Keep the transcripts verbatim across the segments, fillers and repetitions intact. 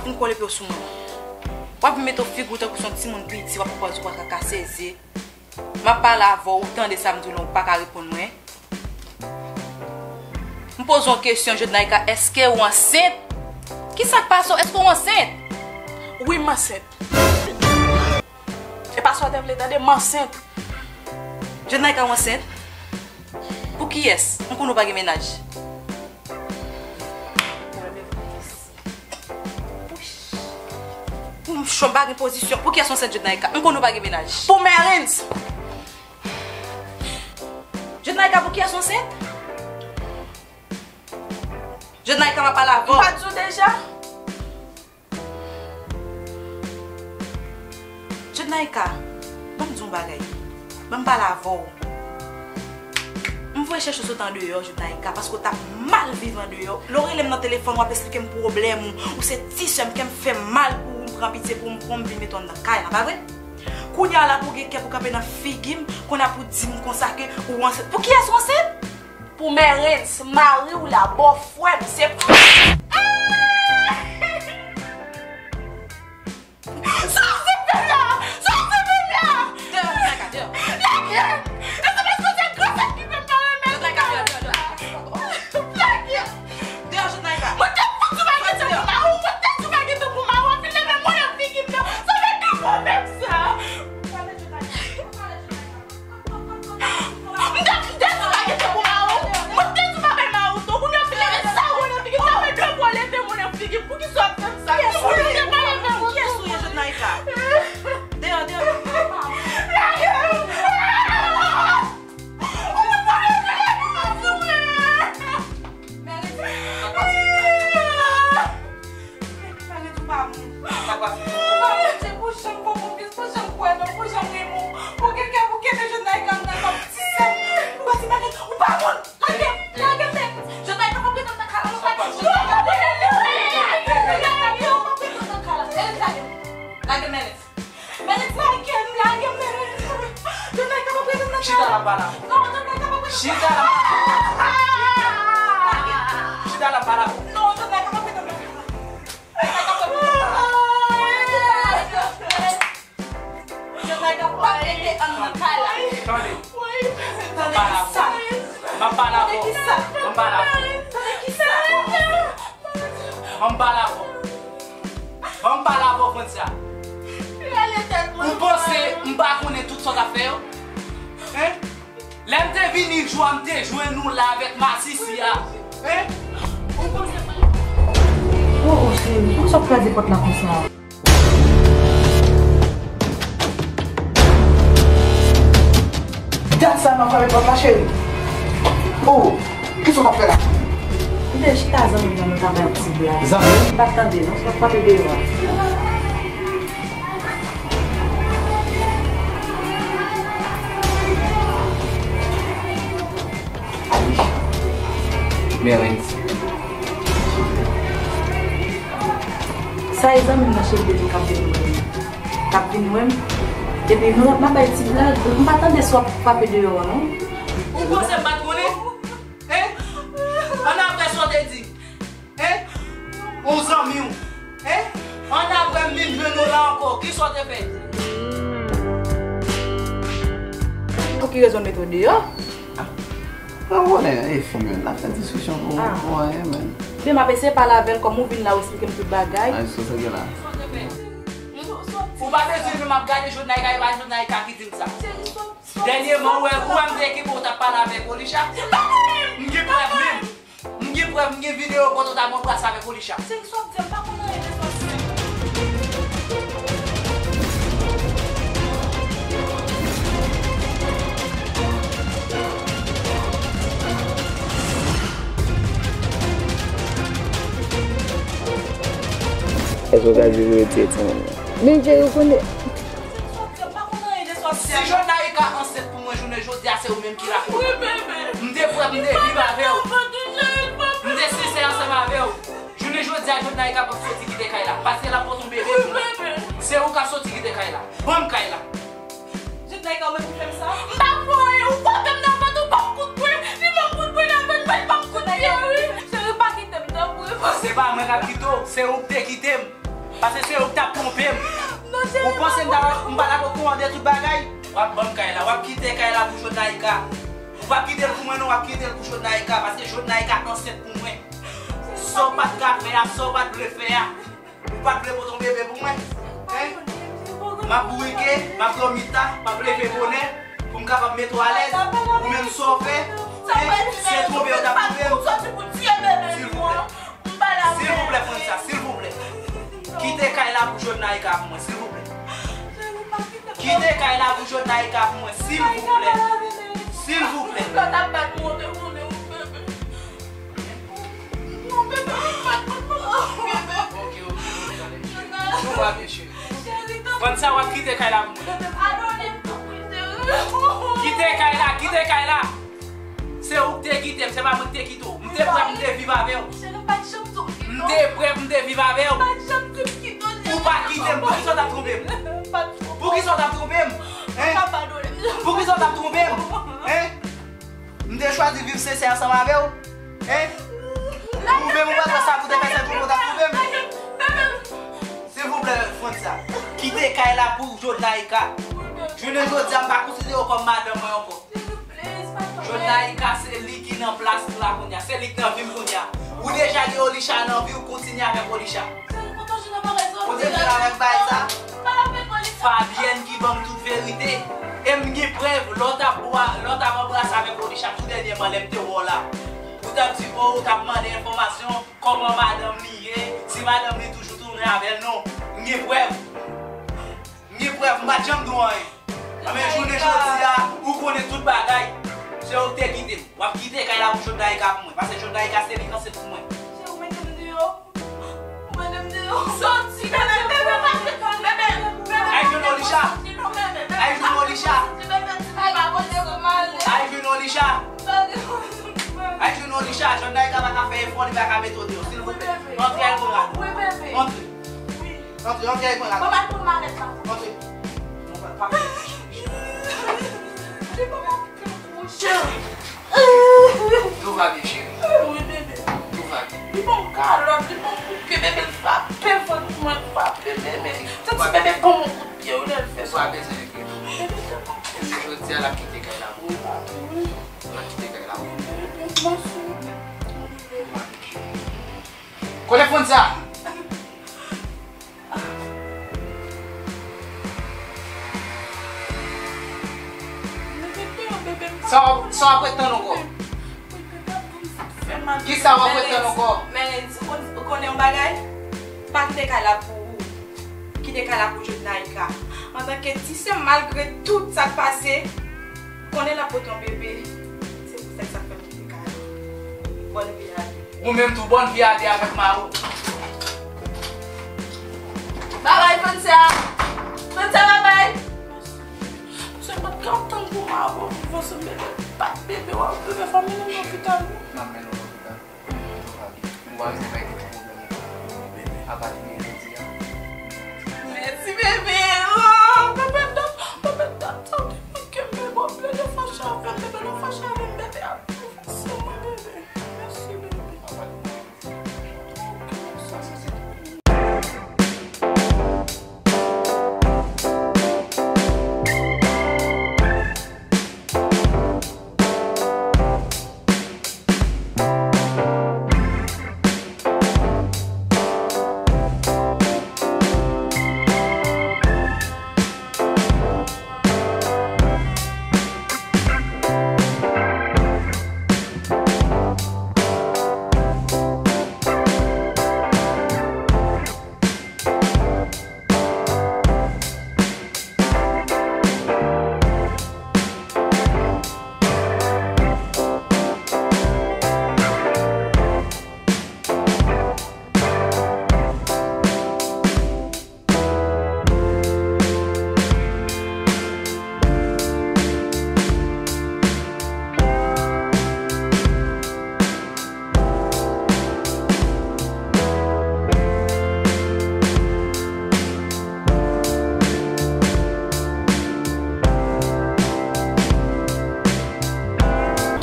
M kole pye w sou mwen. W ap mete w figi w tankou se yon timoun piti, w ap pran pòz ou pa ka kase ze. M ap pale avè w, ou tande sa m di w lan, ou pa ka reponn mwen. M poze w yon kesyon, Jodnaïka, èske ou ansent? Kisa k pase w? Èske ou ansent? Wi, m ansent. E pa sa w te vle tande, m ansent. Jodnaïka, ou ansent? Pou kiyès? M konnen w pa gen mennaj. Pou m cho, m pa gen pozisyon. Pou kiyès ou ansent, Jodnaïka? M konnen w pa gen mennaj. Pou Merens. Jodnaïka, pou kiyès ou ansent? Jodnaïka, m ap pale avè w. M pa t di w deja? Jodnaïka, ban m di w yon bagay. Ban m pale avè w. M voye chèche w sot andeyò, Jodnaïka, paske w t ap mal viv andeyò. Lè w rele m nan telefòn, w ap esplike m pwoblèm ou. Ou se ti sè m, kè m fè mal pou ou, m pran pitye pou ou, m pran m vin mete w anndan kay la, pa vre? Kounye a la pou w gen kè pou w kanpe nan figi m, kounye a pou w di m konsa ke ou ansent. Pou kiyès ou ansent? Pou Merens, mari w la, bòfrè m, se... Sa w te fè la? Sa w te fè la? Dèyò, Jodnaïka, dèyò. Lage! E se paske se gran sè ki fè m pa renmen l. Jodnaïka, dèyò, dèyò, dèyò. Lage! Dèyò, Jodnaïka. Mwen te fouti w pa gen tan pou mari w, mwen te di w pa gen tan pou mari w, w ap vin leve mwen nan figi m nan. Sa fè de pwoblèm sa. Pale, Jodnaïka. Pale, Jodnaïka. M te, m te di w pa gen tan pou mari w. Mwen te di w pa bay mari w tan. Kounye a w vin leve sa w wè nan figi m. Sa fè de fwa w leve mwen nan figi m. Poukisa w ap fè m sa? Kiyès ou ye? Kiyès ou ye, Jodnaïka? Deyò, deyò. Lage m! Ou pa leve la pou mwen. Mèrit, sa k pase? Mèrit, ou pa moun. Sa k pase? Ou pa moun, se pou janm fè w konfyans, pou janm kwè nan, pou janm renmen w. Pou gen kè, pou kete Jodnaïka anndan kòm ti sè. Ou pa ti Mèrit, ou pa moun. Lage m, lage m, Mèrit. Jodnaïka pa prete m nan kay la, ou pa ti Jodnaïka. Lage m, lage m, lage m. Mèrit, lage m. Mèrit, lage m, lage m, Mèrit. Jodnaïka pa prete m nan kay la. Chita la, pala. Non, Jodnaïka pa prete m nan kay la. Chita la. Chita la, pala. Non, Jodnaïka pa prete m nan kay la. Jodnaïka pa prete m nan kay la. Tande. Tande kisa? M ap pale avè w. Tande kisa? M ap pale avè w. Tande kisa? Ban m pale avè w. Ban m pale avè w, Francia. Ou panse m pa konnen tout sa w t ap fè yo? Hein? Lè m te vini jou a, m te jwenn ou la avèk masisi a. Hein? Ou panse... Oh, oh, cheri, poukisa w ap kraze pòt la konsa? Dat sa m ap frape pòt la, cheri. Oh, kisa w t ap fè la? M te chita, zanmi m nan, nou t ap bay yon ti blag. Zanmi? M pa t tande non, se w t ap frape deyò a. Merens. Sa e zanmi m nan, cheri, te di l k ap vin wè m. K ap vin wè m. Epi nou, n ap bay ti blag. M pa tande si w ap frape deyò a non. Ou panse m pa t konnen? Hein? Ann apre sa w te di. Hein? Yon zanmi w. Hein? Ann apre m vin jwenn ou la ankò. Kisa w te fè? Pou ki rezon l mete w deyò? Ah. Mwen konnen, e, fanm yo, n ap fè diskisyon pou, ah, pou anyen, menn. Men m ap eseye pale avè l, kòm ou vin la, ou esplike m tout bagay. Ah, sa sa gen la? Ou pa bezwen jwenn m ap gade Jodnaïka, e pa Jodnaïka ki di m sa. Dènyèman, ou wè, ou wè m te kenbe w t ap pale avèk Olisha. M gen prèv menm. M gen prèv, m gen videyo kote w t ap anbrase avèk Olisha. Se sa w ap di, m pa konn anyen de sa w di. Èske w ka di verite, timoun nan? Men Jerry, ou konnen. Se sa w ap di, m pa konn anyen de sa w ap di. Si Jodnaïka ansent pou mwen jounen jodi a, se ou menm ki lakòz. Wi, bebe. M te prè, m te viv avè w. M te sensè ansanm avè w. Jounen jodi a, Jodnaïka p ap soti kite kay la. Paske l ap pote yon bebe pou mwen. Se ou k ap soti kite kay la. Ban m kay la. Jodnaïka, ou menm ki fè m sa? M pa fè w anyen, ou frape m nan vant, ou ban m kout pwen. Li ban m kout pwen nan vant, mwen li ban m kout pye, wi. Cheri, pa kite m, tanpri. Se pa mwen k ap kite w, se ou k te kite m. Paske se ou ki t ap twonpe m. Ou panse m ta, m pa t ap okonde tout bagay? W ap ban m kay la, w ap kite kay la pou Jodnaïka. Ou p ap kite l pou mwen non, w ap kite l pou Jodnaïka, paske Jodnaïka ansent pou mwen. Sa w pa t ka fè a, sa w pa t vle fè a. Ou pa t vle pote yon bebe pou mwen? Hein? M ap bourike, m ap dòmi ta, m ap leve bonè pou m kapab mete w alèz. Ou menm sa w fè, hein? Se twonpe yo t ap twonpe m. Silvouplè. Silvouplè, Franca, silvouplè. Kite kay la pou Jodnaïka pou mwen, silvouplè. Kite kay la pou Jodnaïka pou mwen, silvouplè. Silvouplè. Ok, ok, ok, ok. Tout va byen, cheri. Franca, w ap kite kay la pou mwen. Kite kay la, kite kay la. Se ou ki te kite m, se pa mwen ki te kite w. M te prè pou m te viv avè w. M te prè pou m te viv avè w. Ou pa kite m, poukisa w t ap twonpe m? Poukisa w t ap twonpe m? Hein? Poukisa w t ap twonpe m? Hein? M te chwazi viv sensè ansanm avè w. Hein? Ou menm ou pa t wè sa pou te fè sèt ou konn ap twonpe m? Silvouplè, Franca, kite kay la pou Jodnaïka. Jounen jodi a, m pa konsidere w kòm madanm mwen ankò. Jodnaïka se li ki nan plas m la kounye a, se li ki nan vi m kounye a. Ou deja gen Olisha nan vi w, kontinye avèk Olisha. Kote m vin avèk bagay sa? Fabienne ki ban m tout verite. E m gen prèv, lè w t ap bwa, lè w t ap anbrase avèk Olisha tou dènyèman lè m te wè w la. Ou t ap di, o, ou t ap mande enfòmasyon, kòman madanm li ye, si madanm li toujou tounen avè l, non. M gen prèv. M gen prèv, m pa t janm di w anyen. Anben, jounen jodi a, ou konnen tout bagay. Se ou ki te kite m. W ap kite kay la pou Jodnaïka pou mwen. Paske Jodnaïka se li k ansent pou mwen. Se ou mete m deyò. Ou mete m deyò. Soti, bebe, bebe, bebe, bebe, bebe. Ay, jwenn Olisha. Ay, jwenn Olisha. Ay, jwenn Olisha. Ay, jwenn Olisha. Jodnaïka pa ka fè efò, li pa ka mete w deyò. Silvouplè. Antre al pran rad. Antre. Antre, antre al pran rad. Antre. Non, pa, pa. Cheri. Tout va byen, cheri. Wi, bebe. Tout va byen. Li ban m kalòt, li ban m kout pye, bebe, l frape vant mwen, l frape, bebe. Santi bebe ban m yon kout pye, wi, lè l fè sa. Ou pa bezwen enkyete w. Bebe, te konprann. Jounen jodi a, l ap kite kay la pou ou. Wi, papi, wi. L ap kite kay la pou ou. Wi, bebe, mèsi. Tout va byen, cheri. Kote fòn sa? Sa w ap, sa w ap ret tann ankò? Kisa w ap ret tann ankò? Melens, ou konn, ou konnen yon bagay? Pa kite kay la pou ou. Kite kay la pou Jodnaïka. Antanke ti sè m, malgre tout sa k pase, konnen l ap pote yon bebe. Se pou sa, sa k fè m kite kay la. Bòn vi a de. Ou menm tou, bòn vi a de avèk mari w. Babay, Franca. Franca, babay. Mwen pa t ka tann pou mari w viv ansanm, bebe. Pa t bebe, w ap bebe fanmi nan lopital, wi. N ap mennen w lopital. Tout va byen. Ou pa bezwen bay tèt ou pwoblèm ankò. Apa jounen jodi a. Mèsi, bebe. Oh, bebe, dat, bebe, dat sa w te manke m, bebe, w ap plede fache avè m, bebe, lè w fache avè m, bebe, ap fè mwen, bebe. Mèsi, bebe. Apa jounen jodi a.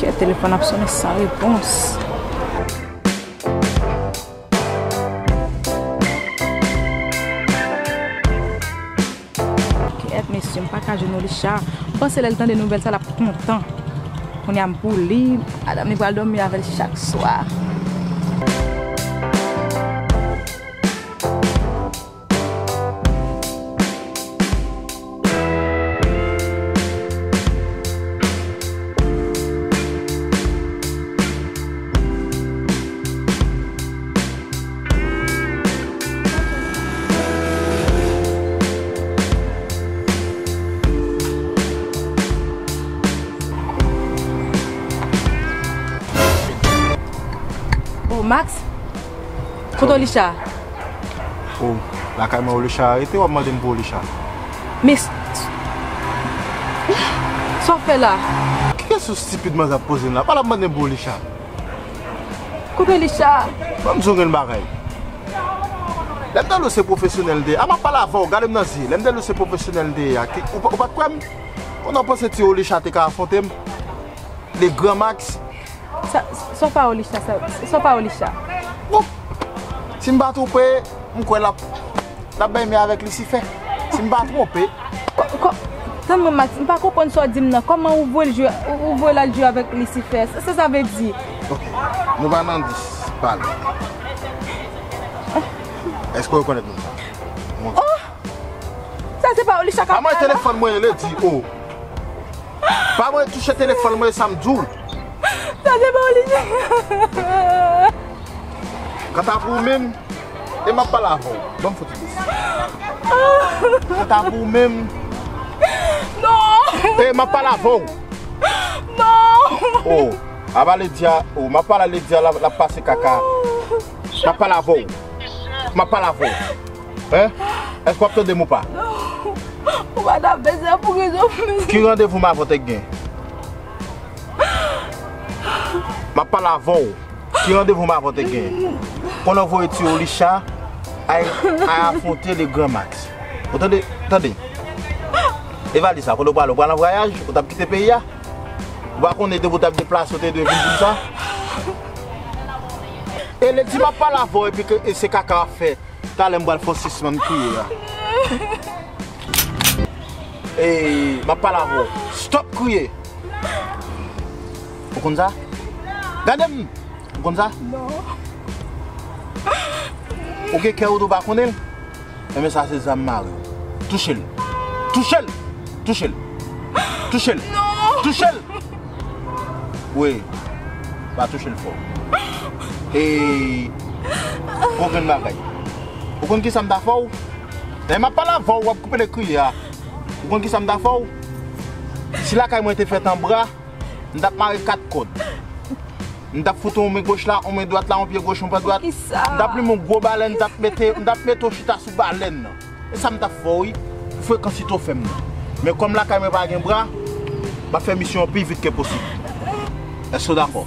Kè telefòn ap sonnen san repons. M pa ka jwenn Olisha. M panse lè l tande nouvèl sa, l ap kontan. Kounye a m pou li, madanm li pral dòmi avè l chak swa. Oh, Max? Kote Olisha? Oh, lakay mwen Olisha rete, w ap mande m pou Olisha. Men, s-, sa w fè la? Ki kesyon stipid manzè ap poze m la? Pa l ap mande m pou Olisha. Kote Olisha? Ban m di w yon grenn bagay. Lè m tande w se pwofesyonèl de, a m ap pale avè w, gade m nan zye. Lè m tande w se pwofesyonèl de, a, ki, ou, pa- ou pa t kwè m? Konnen w panse ti Olisha te ka afwonte m? Le Grand Max. Sa, sa pa Olisha, sa, sa pa Olisha. Bon, si m pa twonpe, m kwè l ap, l ap bay men avèk Lisifè. Si m pa twonpe. Ko-, ko-, tann mwen, Max, m pa konprann sa w di m nan. Kòman ou voye l jwe, ou, ou voye l al jwe avèk Lisifè? Sa, sa sa vle di? Ok, nou pa nan dis pale. Èske w rekonèt moun sa? Monchè. Oh! Sa se pa Olisha k ap pale la? Pa mwen telefòn mwen rele di, oh. Pa mwen touche telefòn mwen, sa m di w. Sa se pa Olisha. Kanta pou ou menm, e m ap pale avè w. Ban m fouti bes. Kanta pou ou menm. Non. E m ap pale avè w. Non. Oh, a pale di a, oh, m ap pale a Ledia, l ap, l ap pase kaka. M ap pale avè w. M ap pale avè w. Hein? Èske w ap tande m ou pa? Non. Ou pa t ap fè sa pou rezon, mesye. Ki randevou m avè w te gen? M ap pale avè w. Ki randevou m avè w te gen? Konnen w voye ti Olisha ay, ay afwonte le Grand Max. Ou tande? Tande. E valiz la, kote w prale? Ou pral an vwayaj? Ou t ap kite peyi a? Ou pa konnen depi w t ap deplase, w te dwe vin di m sa? E lè di m ap pale avè w epi ke, e se kaka w ap fè. Talè m pral fè w sispann kriye a. Ey, m ap pale avè w. Stop kriye. Ou konn sa? Gade m. Ou konn sa? Non. Ou gen kè ou tou pa konnen l? Enben sa se zam mari w. Touche l. Touche l. Touche l. Touche l. Non. Touche l. Wi. Pa touche l fò. E, yon grenn bagay. Ou konn kisa m ta fè w? Lè m ap pale avè w, w ap koupe lè kriye a. Ou konn kisa m ta fè w? Si lakay mwen te fèt an bra, m t ap mare kat kòd. M t ap fout yon men goch la, yon men dwat la, yon pye goch, yon pye dwat. Poukisa? M t ap limen yon gwo balèn, m t ap mete, m t ap mete w chita sou balèn nan. E sa m t ap fè w, wi, pou frekansite w fè m nan. Men kòm lakay mwen pa gen bra, m ap fè misyon an pi vit ke posib. Èske w dakò?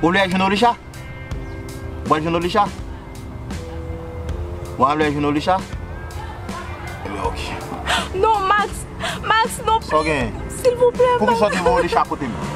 Ou vle al jwenn Olisha? Ou pral jwenn Olisha? Ou pa vle al jwenn Olisha? Ebyen, ok. Non, Max! Max, non! Sa w genyen? Silvouplè, Max! Poukisa w te voye Olisha kote m?